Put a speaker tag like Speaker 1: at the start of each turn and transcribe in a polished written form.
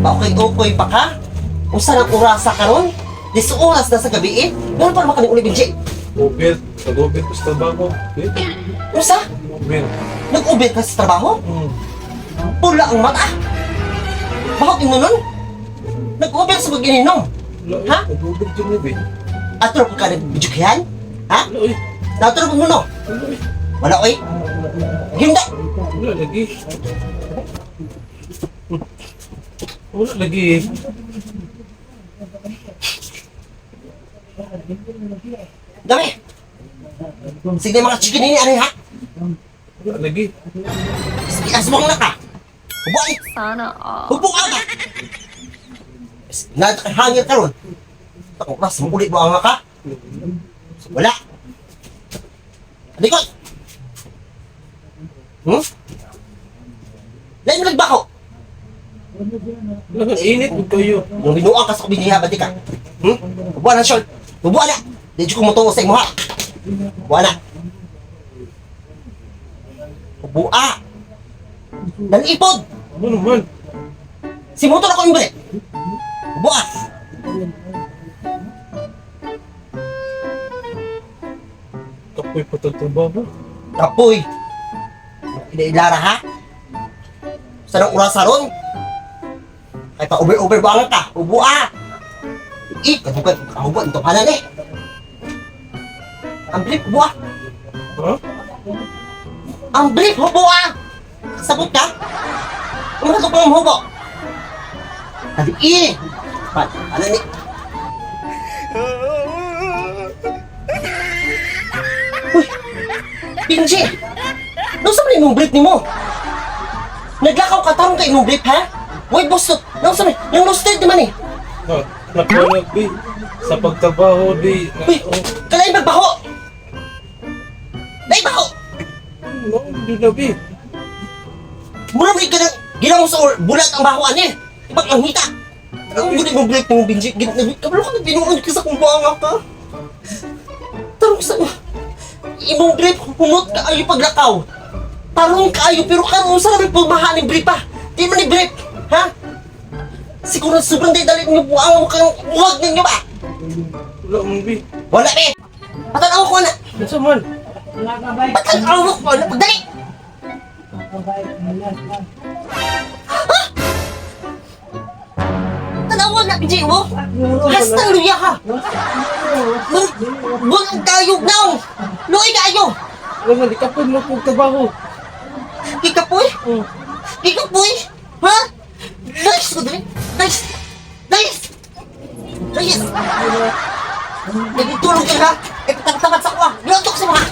Speaker 1: Pa-okay-okay pa ka? Usa ng orasa karon? Dis oras na sa gabi eh. Meron pa naman kami uli, Benji.
Speaker 2: Uber. Nag-Uber ko sa trabaho. Eh,
Speaker 1: Usa?
Speaker 2: Uber.
Speaker 1: Nag-uber ka sa trabaho?
Speaker 2: Hmm.
Speaker 1: Pula ang mata. Bakit ino nun? Nag-uber sa pag-ininom.
Speaker 2: Wala eh.
Speaker 1: Ha?
Speaker 2: Nag-Uber dyan na eh.
Speaker 1: Ato na ka nag-bidyokihan? Ha?
Speaker 2: Wala eh.
Speaker 1: Nato na mo no?
Speaker 2: Wala eh.
Speaker 1: Wala oy. Hinda.
Speaker 2: Wala lagi. Wala lagi eh.
Speaker 1: Dami. Sige mga chicken ini ano ha?
Speaker 2: Wala lagi.
Speaker 1: Sige, aswang na ka. Hubuan eh.
Speaker 3: Sana all.
Speaker 1: Hubuan ka. Nahangil ka ron. Takong ras, mukulit mo ang ka. Wala. Likod. Lain mo nagbako.
Speaker 2: Wala ka. Init mo kayo.
Speaker 1: Nung binuang ka sa kubinyiha, ba di ka? Hubuan na short. Hubuan na. Di ko mutuo sa imo ha. Hubuan na. Hubua. Nalipod.
Speaker 2: Ano naman?
Speaker 1: Si motor ako yung balik. Hubua.
Speaker 2: Kapoy pa itong trabaho.
Speaker 1: Kapoy. Inailara ha? Sa nang urasa ron? Ay pa over-over ba ka? Hubua. Eh, kadugan, kahubuan, ito hanan eh. Ang blip, hubua.
Speaker 2: Ha?
Speaker 1: Ang brief, hubo ah! Sabot ka? Ang mga pang hubo. Sabi, eh! Pa, ano ni? Uy! Pinji! Nung sa imong brief nimo? Naglakaw ka tarong ka imong brief, ha? Uy, bustot! Nung sa yung roasted naman eh!
Speaker 2: Ha? Nakuha di. Sa pagtrabaho di.
Speaker 1: Uy!
Speaker 2: Oh,
Speaker 1: Kalain magbaho! Dahil baho!
Speaker 2: no, hindi na bi.
Speaker 1: Mura mo ka ng ginawang sa or bulat ang baho ani. Ibang ang hita. Ang gudi mong break mong binji. Kabalo ka nagbinuon ka sa kumbuanga ka. Tarong sa imong brief humot ka ayo paglakaw. Tarong kaayo pero karon sa namin pagmahan ng brief pa. Di man ni brief, ha? Siguro sobrang dali niyo buang mo kang huwag ninyo ba?
Speaker 2: Wala mong bi.
Speaker 1: Wala be. Patanaw ko na.
Speaker 2: Ano man?
Speaker 1: Patanaw ko na pagdali. Tanawa na BJ mo. Hasta luya ka. Buang kayo now. Luoy kayo.
Speaker 2: Wala di kapoy mo pagtrabaho.
Speaker 1: Kikapoy?
Speaker 2: Oh.
Speaker 1: Kikapoy? Ha? Nice ko dali. Nice. Nice. Nice. Nagtulog ka ha? Eh, tapat sa kuha. Nilotok sa mga.